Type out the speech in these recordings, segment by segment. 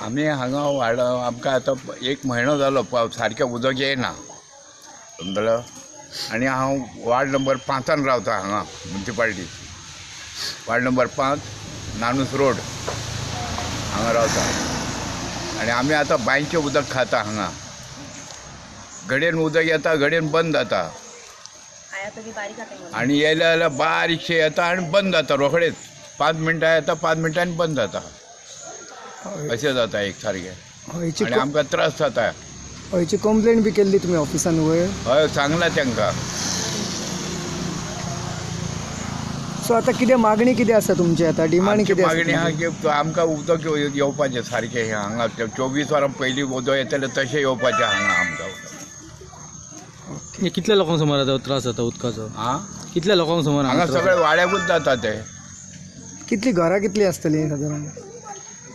आमी हांगा वाड आमकां आतां एक म्हयनो जालो सारकें उदक येयना, समजलो. आनी हांव वार्ड नंबर 5 रावता हांगा मुन्सिपाल्टी, वार्ड नंबर 5 नानूस रोड हांगा रावता. आनी आमी आतां बांयचें उदक खाता हांगा. घडयेन उदक येता, घडयेन बंद जाता. आनी येयलें जाल्यार बारीकशें येता आनी बंद जाता रोखडेच. 5 मिनटां येता, 5 मिनटांनी बंद जाता, अशें जाता एक सारकें. आनी आमकां त्रास जाता. हयची कंप्लेन बी केल्ली तुमी ऑफिसान वयर? हय, सांगलां तांकां. सो आतां कितें मागणी कितें आसा तुमची आतां डिमांड कितें? मागणी आहा की आमकां उदक येवपाचें सारकें हांगा 24 वरां पयलीं उदक येतलें तशें येवपाचें हांगा आमकां. कितल्या लोकांक सुमार आतां त्रास जाता उदकाचो? आं, कितल्या लोकांक सुमार हांगा सगळे वाड्याकूच जाता ते. कितली घरां कितली आसतली सादारण?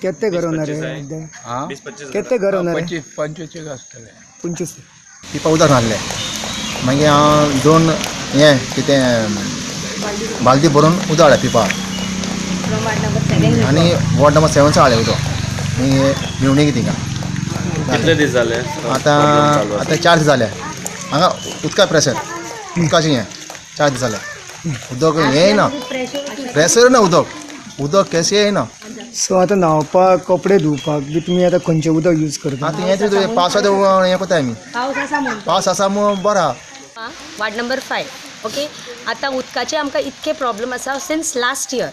केते घर होणार आहे? केते घर होणार? 25 आसतले. 25. पिवपा उदक नासलें. मागीर हांव 2 हें कितें बालदी भरून उदक हाडलें पिवपाक, आनी वॉर्ड नंबर 7 हाडलें उदक. मागीर मेवणेक थिंगा. कितले दीस जाले? आतां आतां 4 दीस जाले हांगा उदका प्रेशर, उदकाचें हें 4 दीस जाले उदक हें येना, प्रेशर ना, उदक उदक केशें येना. सो आतां न्हांवपाक, कपडे धुवपाक बी तुमी आतां खंयचें उदक यूज करता? आतां हें पावसाचें हें करता आमी, पावस आसा म्हूण बरो आहा. Ward number 5. ओके, आतां उदकाचे आमकां इतके प्रॉब्लम आसा सिन्स लास्ट इयर.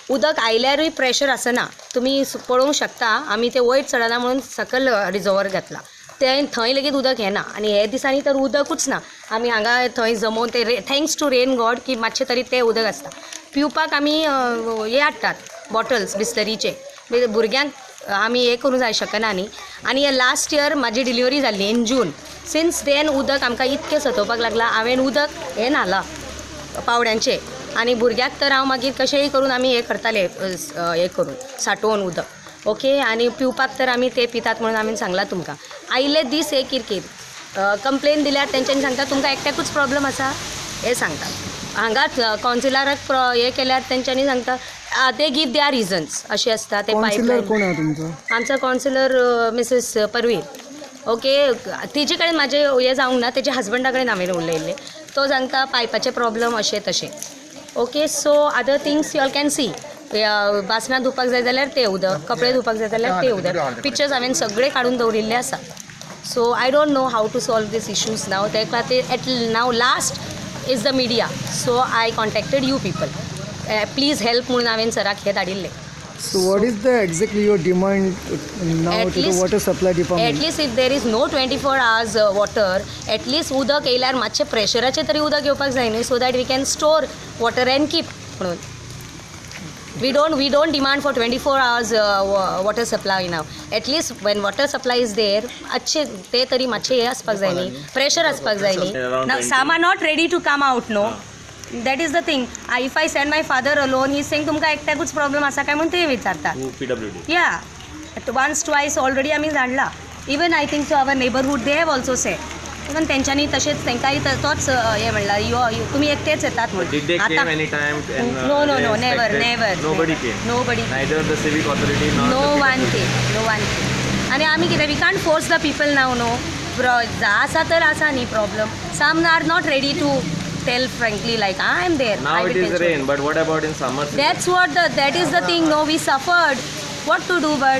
उदक आयल्यारूय प्रेशर आसना, तुमी पळोवंक शकता. आमी ते वयर चडना म्हणून सकयल रिजर्वर घातला, ते थंय लेगीत उदक येना. आनी हे दिसांनी तर उदकूच ना. आमी हांगा थंय जमोवन ते thanks to rain God की मातशें तरी तें उदक आसता. पिवपाक आमी हे हाडटात बॉटल्स बिस्लरीचे, भुरग्यांक आमी हें करूंक जाय शकना न्ही. आनी हे लास्ट इयर म्हाजी डिलिवरी जाल्ली इन जून. सिन्स then उदक आमकां इतकें सतोवपाक लागलां. हांवें उदक हें न्हालां पावड्यांचें, आनी भुरग्याक तर हांव मागीर कशेंय करून आमी हें करताले, हें करून साठोवन उदक. ओके, आनी पिवपाक तर आमी ते पितात म्हणून आमी सांगलां तुमकां. आयिल्ले दीस हे किरकीर कंप्लेन दिल्यार तेंच्यांनी सांगता तुमकां एकट्याकूच प्रॉब्लम आसा हें सांगता. हांगा कावन्सिलराक हें केल्यार तेंच्यांनी सांगता ते गिव there reasons अशें आसता. ते कावन्सिलर कोण आहा तुमचो? आमचो कावन्सिलर मिसेस परवीन. ओके, तिजे कडेन म्हाजें हें जावंक ना, तेज्या हजबंडा कडेन हांवें उलयल्लें. तो सांगता पायपाचे प्रॉब्लम अशें तशें. Okay, so other things you all can see. बासनां धुवपाक जाय जाल्यार तें उदक, कपडे धुवपाक जाय जाल्यार तें उदक. पिक्चर्स हांवें सगळे काडून दवरिल्ले आसा. So I don't know how to solve these issues now. ते खातीर at now last is the media, so I contacted you people, please help म्हणून हांवें सराक हें धाडिल्लें. So what is the exactly your demand now to the water supply department? At least if there is no 24 hours water, at least उदक येयल्यार मातशें प्रेशराचें तरी उदक येवपाक जाय न्हू, so that we can store water and keep म्हणून. We don't demand for 24 hours water supply now. At least when water supply is there, अच्छे ते तरी मातशें हें आसपाक जाय न्ही, प्रेशर आसपाक जाय न्ही. Now some are not ready to come out, no, that is the thing. If I send my father alone, he saying तुमकां एकट्याकूच प्रॉब्लम आसा काय म्हणून ते विचारतात. PWD या वन्स ट्वायस ऑलरेडी आमी धाडला. Even I think so our neighbourhood they have also say, even तेंच्यांनी तशेंच तेंकांय तोच हें म्हणलां, यो तुमी एकटेच येतात म्हणून. No no no, never never, nobody came, nobody, neither the civic authority, no one came, no one came. आनी आमी कितें, we can't force the people now, no. आसा तर आसा न्ही problem. Some are not ready to tell frankly, like I am there. Now it is rain, but what about in summer? That's what that is the thing, no, we suffered. What to do but?